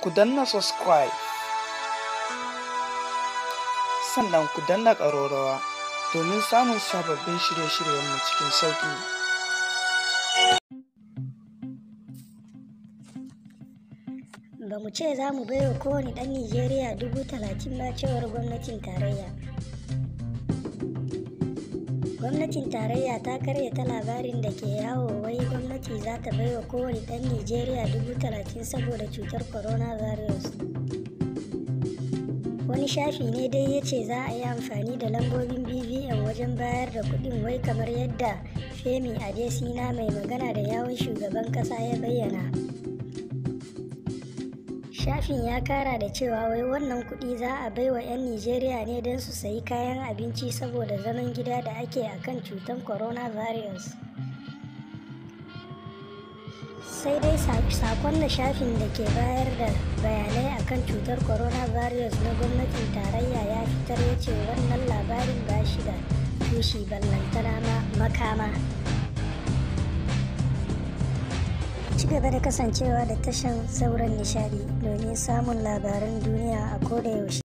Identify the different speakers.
Speaker 1: Ku danna subscribe, sannan ku danna ƙararrawa domin samun sababbin shirye-shiryenmu cikin sauƙi.
Speaker 2: Ba mu ce za mu baiwa kowane ɗan Nijeriya 30,000 ba, cewar gwamnatin tarayya. Gwamnatin tarayya ta karyata labarin da ke yawo wai gwamnati za ta baiwa kowane ɗan Nijeriya 30,000 saboda cutar coronavirus. Wani shafi ne dai ya ce za a yi amfani da lambobin BVN wajen bayar da kuɗin, wai kamar yadda Femi Adesina, mai magana da yawun shugaban ƙasa, ya bayyana. Shafin ya kara da cewa wai wannan kuɗi za a baiwa 'yan Nijeriya ne don su sayi kayan abinci saboda zaman gida da ake a kan cutar coronavirus. Sai dai sakon da shafin da ke bayar da bayanai akan cutar coronavirus na gwamnatin tarayya ya fitar ya ce wannan labarin ba shi da tushe ballantana makama. Ci gaba da kasancewa da tashan Zauren Nishadi domin samun labaran duniya a koda yaushe.